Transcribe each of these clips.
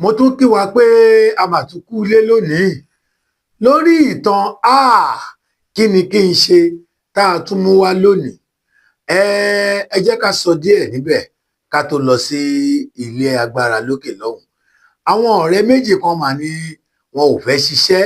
Mo tún kí wa pé a mà tún kú ilé lónìí lórí ìtàn Kí ni kí n ṣe tá a tún mú wá lónìí. Ẹ jẹ́ ká sọ díẹ̀ níbẹ̀ ká tó lọ sí ilé agbára lókè lọ́hùn. Àwọn ọ̀rẹ́ méjì kan mà ní wọn ò fẹ́ ṣiṣẹ́,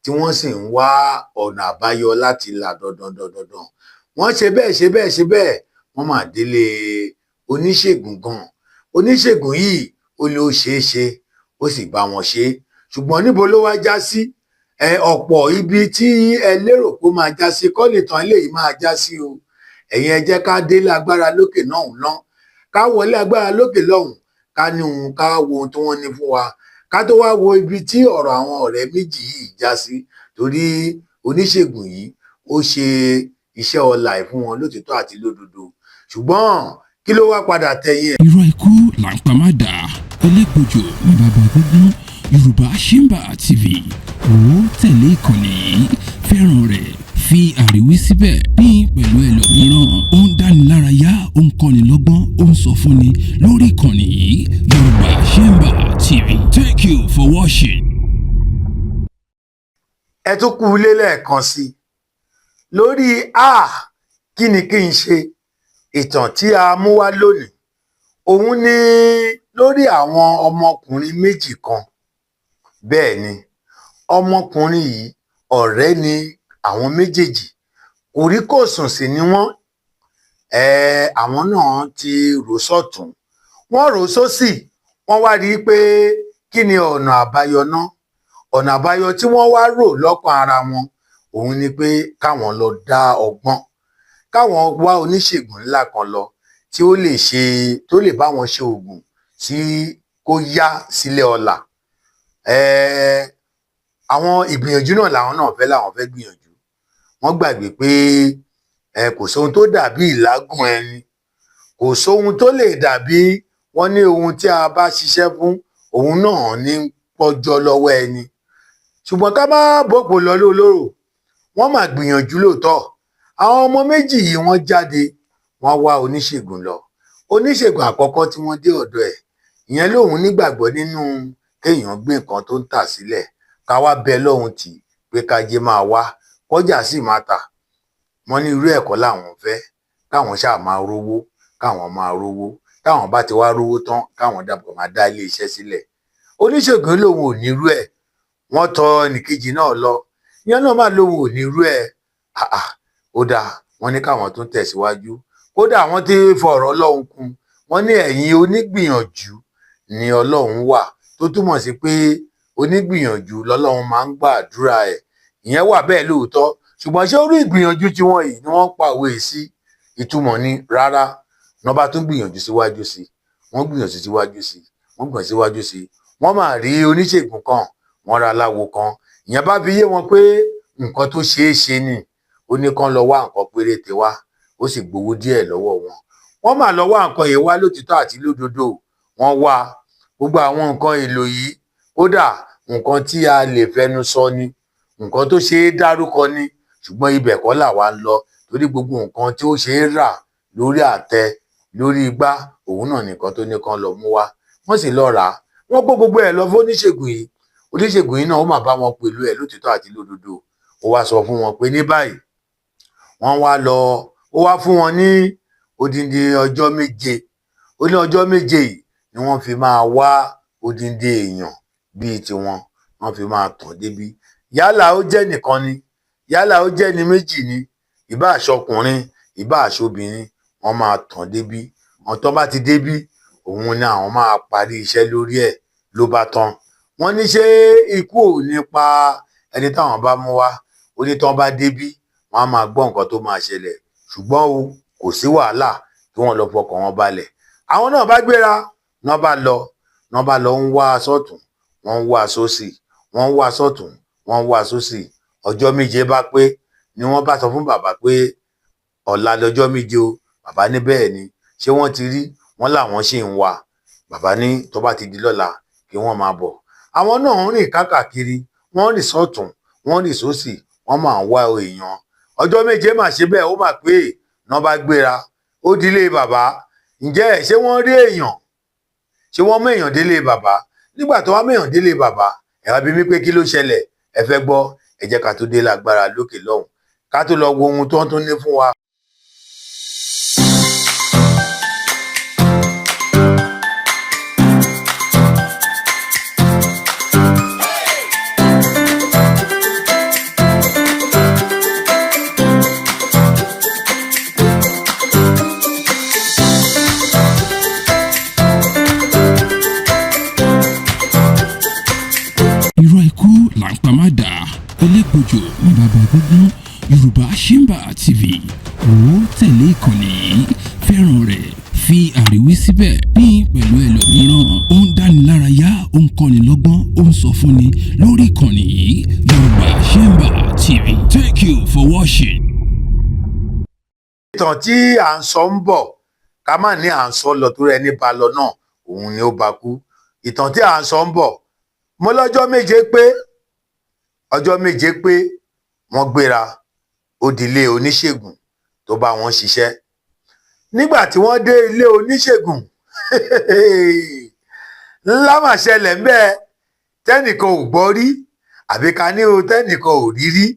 tí wọ́n sì ń wá ọ̀nà àbáyọ láti là dandan dandan. Wọ́n ṣe bẹ́ẹ̀, ṣe bẹ́ẹ̀, ṣe bẹ́ẹ̀, wọ́n mà délé oníṣègùn gan. Oníṣègùn yìí, ó ní ó ṣeé ṣe, ó sì bá wọn ṣe. Ṣùgbọ́n níbo ló wá já sí? Ẹ ọ̀pọ̀ ibi tí ẹ lérò pé ó máa já sí kọ́ nìtàn eléyìí máa já sí o. Ẹ̀yin, ẹ jẹ́ ká délé agbára lókè náà ná, ká wọlé agbára lókè lọ́hùn, ká ní ohun, ká wo ohun tí wọ́n ní fún wa, ká tó wá wo ibi tí ọ̀rọ̀ àwọn ọ̀rẹ́ méjì yìí já sí, torí oníṣègùn yìí, ó ṣe iṣẹ́ ọlà ẹ̀ fún wọn lótìtọ́ àti lódodo. Ṣùgbọ́n kí ló wá padà tẹ̀yìn ẹ̀? Irọ́ ikú là ń pa má dà, elégbòjò ní bàbá gbogbo. Yorùbá Chamber TV ó tẹ̀lé ìkànnì yìí, fẹ́ràn rẹ̀, fi àríwí síbẹ̀, pín pẹ̀lú ẹlòmíràn. Ó ń dánilárayá, ó ń kọ́ni lọ́gbọ́n, ó ń sọ fúnni lórí ìkànnì yìí, Yorùbá Chamber TV. Thank you for watching. Ẹ tún kú ilé lẹ́ẹ̀kan sí i lórí Kí ni kí n ṣe. Ìtàn tí a mú wá lónìí, òun ni lórí àwọn ọmọkùnrin méjì kan. Bẹ́ẹ̀ ni, ọmọkùnrin yìí, ọ̀rẹ́ ni àwọn méjèèjì, kòríkòsùn sì ni wọ́n. Àwọn náà ti rò sọ́tùn, wọ́n rò sósì, wọ́n wá rí i pé kí ni ọ̀nà àbáyọ náà? Ọ̀nà àbáyọ tí wọ́n wá rò lọ́kàn ara wọn, òun ni pé káwọn lọ dá ọgbọ́n, káwọn wá oníṣègùn ńlá kan lọ tí ó lè ṣe, tó lè bá wọn ṣe oògùn tí kó yá sílé ọlà. Àwọn ìgbìyànjú náà làwọn náà fẹ́, làwọn fẹ́ gbìyànjú. Wọ́n gbàgbé pé kò sóhun tó dàbí ìlágùn ẹni, kò sóhun tó lè dàbí. Wọ́n ní ohun tí a bá ṣiṣẹ́ fún, òun náà ní pọ́jọ́ lọ́wọ́ ẹni. Ṣùgbọ́n ká má bòpò lọ lólóró, wọ́n mà gbìyànjú lóòótọ́. Àwọn ọmọ méjì yìí, wọ́n jáde, wọ́n wá oníṣègùn lọ. Oníṣègùn àkọ́kọ́ tí wọ́n dé ọ̀dọ̀ ẹ̀, ìyẹn lòun nígbàgbọ́ nínú kéèyàn gbé nǹkan tó ń tà sílẹ̀, ká wá bẹ lọ́hùn tì pé kájé máa wá, kọjá sì máa tà. Wọ́n ní irú ẹ̀kọ́ làwọn fẹ́, káwọn ṣáà máa rówó, káwọn máa rówó. Táwọn bá ti wá rówó tán, káwọn dàpọ̀ máa dá ilé iṣẹ́ sílẹ̀. Oníṣègùn lòun ò ní irú ẹ̀. Wọ́n tọ ẹnìkejì náà lọ, ìyẹn náà máa lòun ò ní irú ẹ̀. Àà, ó dáa. Wọ́n ní káwọn tún tẹ̀síwájú. Kódà wọ́n ti fọ̀rọ̀ Ọlọ́run kún. Wọ́n ní ẹ̀yin onígbìyànjú ni Ọlọ́run wà, tó túmọ̀ sí pé onígbìyànjú lọ́lọ́run máa ń gbàdúrà ẹ̀. Ìyẹn wà bẹ́ẹ̀ lóòótọ́, ṣùgbọ́n ṣé orí ìgbìyànjú tiwọn yìí ni wọ́n pa òwe sí ìtumọ̀ ni? Rárá. Wọ́n bá tún gbìyànjú síwájú sí, wọ́n gbìyànjú síwájú sí, wọ́n gbìyànjú síwájú sí, wọ́n máa rí oníṣègùn kan, wọ́n ra aláwo kan. Ìyẹn bá fi yé wọn pé nǹkan tó ṣeé ṣe ni. Ó ní kán lọ wá nǹkan péréte wá, ó sì gbowó díẹ̀ lọ́wọ́ wọn. Wọ́n máa lọ wá nǹkan yìí wá lótìtọ́ àti lódodo. Wọ́n wá gbogbo àwọn nǹkan èlò yìí. Kódà nǹkan tí a lè fẹnu sọ ni, nǹkan tó ṣeé dárúkọ ni, ṣùgbọ́n ibẹ̀ kọ́ làwa ń lọ, torí gbogbo nǹkan tí ó ṣeé rà lórí àtẹ, lórí igbá, òun náà nìkan tó ní kán lọ mú wá. Wọ́n sì lọ rà á. Wọ́n kó gbogbo ẹ̀ lọ fún oníṣègùn yìí. Oníṣègùn yìí náà, ó mà bá wọn pẹ̀lú ẹ̀ lótìtọ́ àti lódodo. Ó wá sọ fún wọn pé ní báyìí, wọ́n wá lọ, ó wá fún wọn ní odindi ọjọ́ 7. Ó ní ọjọ́ 7 yìí ni wọ́n fi máa wá odindi èèyàn bíi tiwọn, wọ́n fi máa tàn débi. Yálà ó jẹ́ nìkan ni, yálà ó jẹ́ ní méjì ni, ìbá àṣọkùnrin, ìbá àṣobìnrin, wọ́n máa tàn débí. Àwọn tó bá ti débí, òun ni àwọn máa parí iṣẹ́ lórí ẹ̀, ló bá tán. Wọ́n ní ṣé ikú ò ní pa ẹni táwọn bá mú wá? Ó ní tán bá débí, wọ́n á máa gbọ́ nǹkan tó máa ṣẹlẹ̀, ṣùgbọ́n o, kò sí wàhálà, kí wọ́n lọ fọkàn wọn balẹ̀. Àwọn náà bá gbéra, náà bá lọ, náà bá lọ ń wá sọ́tún, wọ́n ń wá sósì, wọ́n ń wá sọ́tún, wọ́n ń wá sósì. Ọjọ́ 7 bá pé, ni wọ́n bá sọ fún bàbá pé ọ̀la lọ́jọ́ 7 o. Bàbá ní bẹ́ẹ̀ ni, ṣé wọ́n ti rí? Wọ́n làwọn ṣì ń wá. Bàbá ní tó bá ti di lọ́la, kí wọ́n máa bọ̀. Àwọn náà ń rìn káàkiri, wọ́n rìn sọ́tún, wọ́n rìn sósì, wọ́n máa ń wá èèyàn. Ọjọ́ 7 mà ṣe bẹ́ẹ̀, ó mà pé, náà bá gbéra, ó dilé bàbá. Ǹjẹ́ ṣé wọ́n rí èèyàn? Ṣé wọ́n mú èèyàn délé bàbá? Nígbà tó wá mẹ́yàn délé bàbá, ẹ wá bi mí pé kí ló ṣẹlẹ̀. Ẹ fẹ́ gbọ́? Ẹ jẹ́ ká tó dé lágbára lókè lọ́hùn, ká tó lọ wo ohun tó ń tún ní fún wa. Irọ́ ikú là ń pa má dà, elégbòjò ní bàbá egúngún. Yorùbá Chamber TV, wò ó, tẹ̀lé ìkànnì yìí, fẹ́ràn rẹ̀, fi àríwí síbẹ̀, pín pẹ̀lú ẹlòmíràn. Ó ń dánilárayá, ó ń kọ́ni lọ́gbọ́n, ó ń sọ fúnni lórí ìkànnì yìí, Yorùbá Chamber TV. Thank you for watching. Ìtàn tí à ń sọ ń bọ̀, ká má ní à ń sọ lọ tó rẹ ní ba lọ náà, òun ni ó bá kú. Ìtàn tí à ń sọ ń bọ̀, mo lọ́jọ́ 7 pé, ọjọ́ 7 pé, wọ́n gbéra, ó di ilé oníṣègùn tó bá wọn ṣiṣẹ́. Nígbà tí wọ́n dé ilé oníṣègùn, ńlá mà ṣẹlẹ̀ ńbẹ́ tẹ́nìkan ò gbọ́ rí, àbí ká ní o tẹ́nìkan ò rí rí.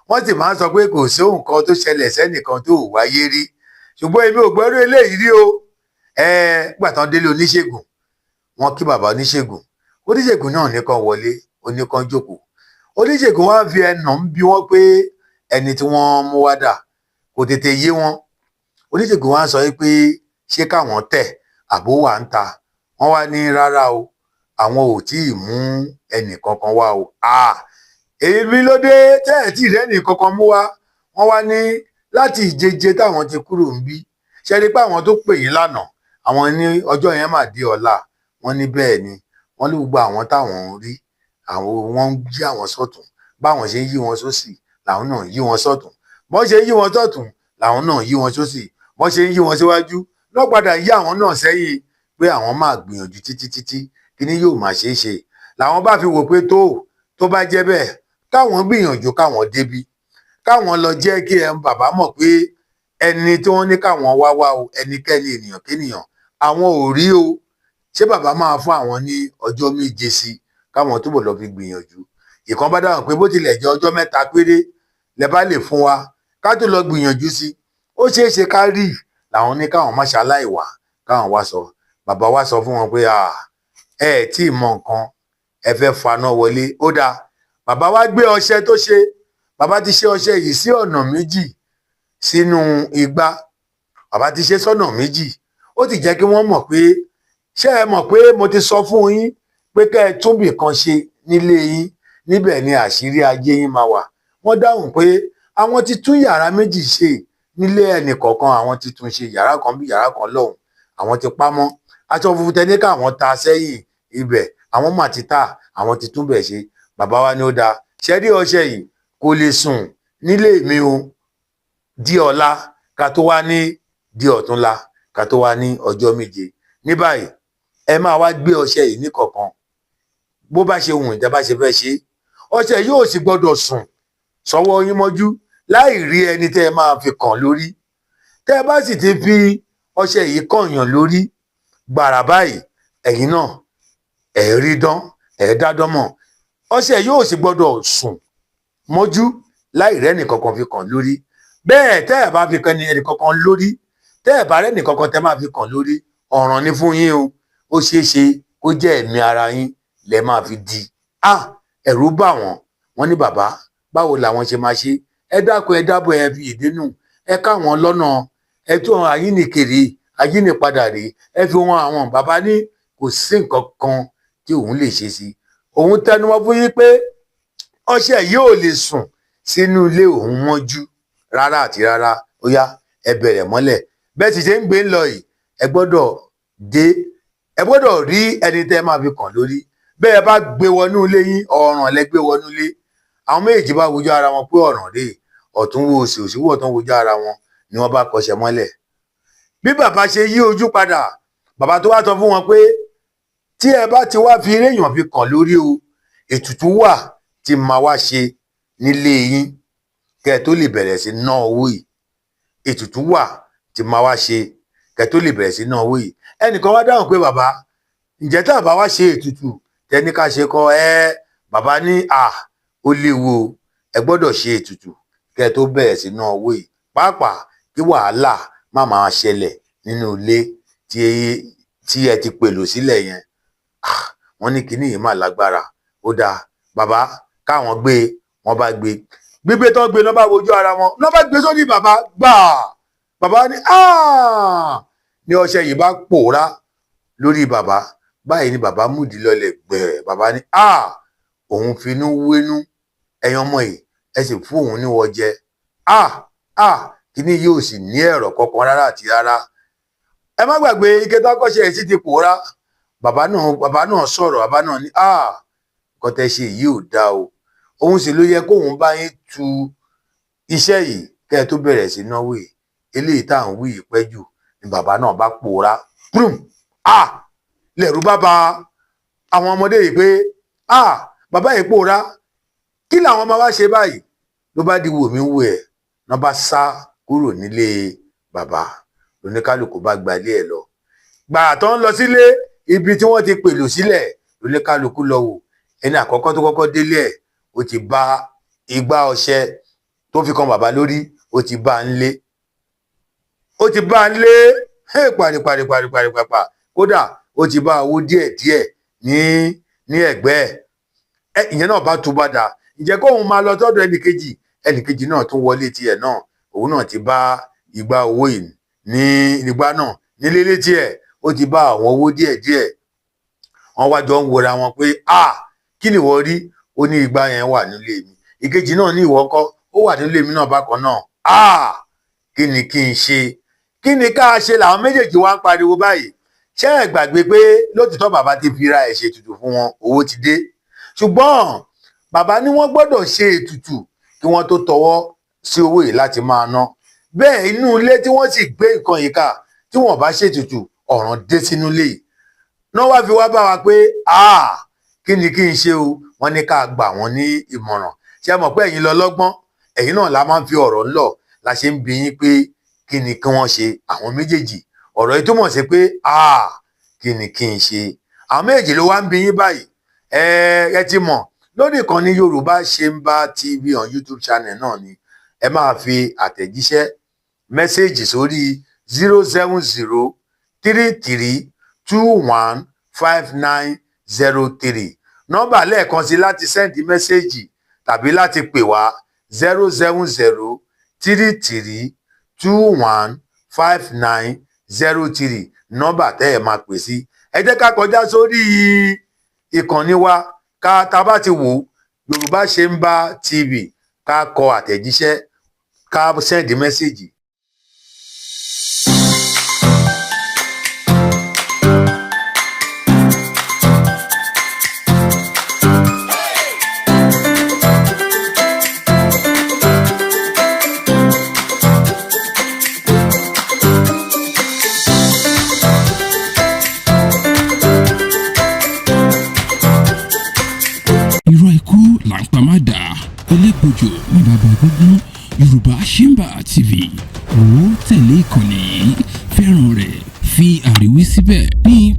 Wọ́n sì máa ń sọ pé kò sí nǹkan tó ṣẹlẹ̀ sẹ́nìkan tó wáyé rí, ṣùgbọ́n èmi ò gbọ́rú eléyìí rí o. Nígbà tán délé oníṣègùn, wọ́n kí bàbá oníṣègùn. Oníṣègùn náà nìkan wọlé, oníkan jókòó. Oníṣègùn wá fi ẹnà ń bi wọ́n pé ẹni tí wọ́n mú wá dà. Kò tètè yé wọn. Oníṣègùn wá sọ pé ṣé káwọn tẹ̀ àbó wà ń ta? Wọ́n wá ní rárá o, àwọn ò tí ì mú ẹnì kankan wá o. Èmi ló dé tẹ́ ẹ̀ tí ì rẹ́nì kankan mú wá? Wọ́n wá ní láti ìjeje táwọn ti kúrò ń bí, ṣe rí pé àwọn tó pè yín lánàá, àwọn ní ọjọ́ yẹn mà dé ọ̀la. Wọ́n ní bẹ́ẹ̀ ni. Wọ́n ní gbogbo àwọn táwọn ń rí, àwọn wọ́n ń yí àwọn sọ́tún, báwọn ṣe ń yí wọn sósì làwọn náà ń yí wọn sọ́tún, bọ́n ṣe ń yí wọn sọ́tún làwọn náà ń yí wọn sósì, bọ́n ṣe ń yí wọn síwájú lọ́ padà yí àwọn náà sẹ́yìn, pé àwọn máa gbìyànjú títí títí, kíní yóò máa ṣeé ṣe. Làwọn bá fi wò pé tó bá jẹ́ bẹ́ẹ̀, káwọn gbìyànjú, káwọn débi, káwọn lọ jẹ́ kí ẹ bàbá mọ̀ pé ẹni tí wọ́n ní káwọn wá wá o, ẹnikẹ́ni, ènìyàn kénìyàn, àwọn ò rí o. Ṣé bàbá máa fún àwọn ní ọjọ́ 7 sí káwọn túbọ̀ lọ fi gbìyànjú? Ìkan bá dáhùn pé bó tilẹ̀ jẹ́ ọjọ́ 3 péré lẹ bá lè fún wa ká tó lọ gbìyànjú sí, ó ṣeé ṣe ká rí. Làwọn ní káwọn má ṣaláì wá, káwọn wá sọ. Bàbá wa sọ fún wọn pé ẹ ẹ tí ì mọ nǹkan, ẹ fẹ́ faná wọlé. Ó dáa. Bàbá wa gbé ọṣẹ tó ṣe. Bàbá ti ṣe ọṣẹ yìí sí ọ̀nà méjì sínú igbá. Bàbá ti ṣe sọ́nà méjì. Ó ti jẹ́ kí wọ́n mọ̀ pé, ṣé ẹ mọ̀ pé mo ti sọ fún yín pé kẹ́ ẹ túnbì kan ṣe nílé yín, níbẹ̀ ni àṣírí ajé yín máa wà? Wọ́n dáhùn pé àwọn ti tún yàrá méjì ṣe nílé ẹnì kọ̀ọ̀kan. Àwọn ti tún ṣe, yàrá kan bí yàrá kan lọ́hùn, àwọn ti pamọ́ aṣọ funfun tẹ ní káwọn ta sẹ́yìn ibẹ̀, àwọn mà ti ta, àwọn ti tún bẹ̀ ṣe. Bàbá wa ní ó dáa, ṣe rí ọṣẹ yìí kò lè sùn nílé mi o di ọ̀la, ká tó wá ní di ọ̀túnla, ká tó wá ní ọjọ́ 7. Ní báyìí, ẹ máa wá gbé ọṣẹ yìí ní kọ̀ọ̀kan, bó bá ṣe wùn ìjọba ṣe fẹ́ ṣe. Ọṣẹ yóò sì gbọ́dọ̀ sùn sọ́wọ́ yín mọ́jú láì rí ẹni tẹ́ ẹ máa fi kàn lórí. Tẹ́ ẹ bá sì ti fi ọṣẹ yìí kànyàn lórí gbàrà báyìí, ẹ̀yin náà ẹ̀ rí dán, ẹ̀ dádán mọ̀. Ọṣẹ yóò sì gbọ́dọ̀ sùn mọ́jú láì rẹ́nì kankan fi kàn lórí. Bẹ́ẹ̀ tẹ́ ẹ bá fi kan ẹnì kankan lórí, tẹ́ ẹ bá rẹ́nì kankan tẹ́ máa fi kàn lórí, ọ̀ràn ni fún yín o. Ó ṣeé ṣe kó jẹ́ ẹ̀mí ara yín lẹ máa fi di. Ẹ̀rù bà wọ́n. Wọ́n ní bàbá, báwo làwọn ṣe máa ṣe? Ẹ dákun, ẹ dábọ̀, ẹ fi ìdínú ẹ káwọn lọ́nà, ẹ tó àyínnìkèrè àyínnípadà rè, ẹ fi wọn àwọn. Bàbá ní kò sí nǹkan kan tí òun lè ṣe sí. Òun tẹnumọ́ fún yín pé ọṣẹ yìí ò lè sùn sínú ilé òun mọ́jú rárá àti rárá. Ó yá, ẹ bẹ̀rẹ̀ mọ́lẹ̀. Bẹ́ẹ̀ sì ṣe ń gbé ń lọ yìí, ẹ gbọ́dọ̀ dé, ẹ gbọ́dọ̀ rí ẹni tẹ́ máa fi kàn lórí. Bẹ́ẹ̀ bá gbé wọnú ilé yín, ọ̀ràn lẹ gbé wọnú ilé. Àwọn méjèèjì bá wojú ara wọn pé ọ̀ràn rèé. Ọ̀tún wo òsì, òsì wò ọ̀tún, wojú ara wọn ni wọ́n bá kọsẹ̀ mọ́lẹ̀. Bí bàbá ṣe yí ojú padà, bàbá tó wá sọ fún wọn pé tí ẹ bá ti wá fi eréyàn fi kàn lórí o, ètùtù wà tí máa wá ṣe nílé yín kẹ́ ẹ tó lè bẹ̀rẹ̀ sí ná owó yìí. Ètùtù wà tí máa wá ṣe kẹ́ ẹ tó lè bẹ̀rẹ̀ sí ná owó yìí. Ẹnìkan wá dáhùn pé bàbá, ǹjẹ́ tá a bá wá ṣe ètùtù Tẹni ká ṣe kọ́ ẹ. Bàbá ní à ó léwu o, ẹ gbọ́dọ̀ ṣe ètùtù kẹ́ ẹ tó bẹ̀rẹ̀ sí ná owó yìí, pàápàá kí wàhálà má máa ṣẹlẹ̀ nínú ilé tí ẹ ti pèlò sílẹ̀ yẹn. Wọ́n ní kinní yìí mà lágbára. Ó dáa bàbá, káwọn gbé. Wọ́n bá gbé, gbígbé tán gbé, lọ́ bá wojú ara wọn, lọ́ bá gbé sórí bàbá gbà. Bàbá ní ní ọṣẹ yìí bá pòórá lórí bàbá. Báyìí ni bàbá múdi lọlẹ̀ gbẹ̀rẹ̀. Bàbá ní òun finú wénú, ẹ̀yin ọmọ yìí, ẹ sì fún òun níwọ̀ jẹ. Kíní yóò sì ní ẹ̀rọ kankan rárá àti rárá. Ẹ má gbàgbé ike tọkọṣe ẹ sì ti pòórá. Bàbá náà sọ̀rọ̀. Bàbá náà ní nǹkan tẹ́ ṣe yìí ò dáa o, òun sì ló yẹ kóun bá yín tu iṣẹ́ yìí kẹ́ ẹ tó bẹ̀rẹ̀ sí náwó yìí. Eléyìí tá à ń wí yìí pẹ́ jù ni bàbá náà bá pòórá prum. Lẹ̀rú bá ba àwọn ọmọdé yìí pé bàbá yìí pòórá, kí làwọn máa wá ṣe báyìí? Ló bá di wò mí wò ẹ̀ náà, bá sá kúrò nílé bàbá, lóníkálùkù bá gba ilé ẹ̀ lọ. Gbàrà tó ń lọ sílé, ibi tí wọ́n ti pèlò sílẹ̀ lóníkálùkù lọ wò. Ẹni àkọ́kọ́ tó kọ́kọ́ délé ẹ̀, ó ti bá igbá ọṣẹ tó fi kan bàbá lórí, ó ti bá ń lé, ó ti bá ń lé pàrí pàrí pàrí pàrí pàpà. Kódà ó ti bá owó díẹ̀ díẹ̀ ní ẹ̀gbẹ́ ẹ̀. Ìyẹn náà bá tún padà, ǹjẹ́ kóun máa lọ sọ́dọ̀ ẹnìkejì. Ẹnìkejì náà tún wọlé tiẹ̀ náà, òun náà ti bá igba owó yìí ní igbá náà nílé létí ẹ̀, ó ti bá àwọn owó díẹ̀ díẹ̀. Wọ́n wá jọ ń wora wọn pé kí ni ìwọ rí? Ó ní igbá yẹn wà nílé mi. Ìkejì náà ní ìwọ ńkọ́? Ó wà nílé mi náà bákan náà. Kí ni kí n ṣe? Kí ni ká ṣe? Làwọn méjèèjì wá ń pariwo báyìí. Ṣé ẹ gbàgbé pé lótìtọ́ bàbá ti fi ra ẹ̀ ṣe ètùtù fún wọn, owó ti dé, ṣùgbọ́n bàbá ní wọ́n gbọ́dọ̀ ṣe ètùtù kí wọ́n tó tọwọ́ sí owó yìí láti máa ná. Bẹ́ẹ̀ inú ilé tí wọ́n sì gbé nǹkan yìí ká, tí wọ́n bá ṣètùtù, ọ̀ràn dé sínú ilé yìí náà. Wá fi wá bá wa pé kí ni kí n ṣe o? Wọ́n ní ká gbà wọ́n ní ìmọ̀ràn. Ṣé ẹ mọ̀ pé ẹ̀yin lọ lọ́gbọ́n, ẹ̀yin náà la máa ń fi ọ̀rọ̀ ńlọ̀ la ṣe ń bi yín pé kí ni kí wọ́n ṣe àwọn méjèèjì. Ọ̀rọ̀ yìí túmọ̀ sí pé kí ni kí n ṣe? Àwọn méjèèjì ló wá ń bi yín báyìí. Ẹ ti mọ̀, lórí ìkànnì Yorùbá Chamber TV on YouTube channel náà ni ẹ máa fi àtẹ̀jíṣẹ́ message sórí 07033215903. Nọ́mbà lẹ́ẹ̀kan sí láti send message tàbí láti pè wá: 07033215903. Nọ́mbà tẹ́ ẹ máa pè sí. Ẹ jẹ́ ká kọjá sórí ìkànnì wa, ká tá a bá ti wò Yorùbá Chamber TV, ká kọ àtẹ̀jíṣẹ́, ká send message. Irọ́ ikú là ń pa má dà, elégbòjò ní bàbá egúngún. Yorùbá Chamber TV, wò ó, tẹ̀lé ìkànnì yìí, fẹ́ràn rẹ̀, fi àríwí síbẹ̀, pín.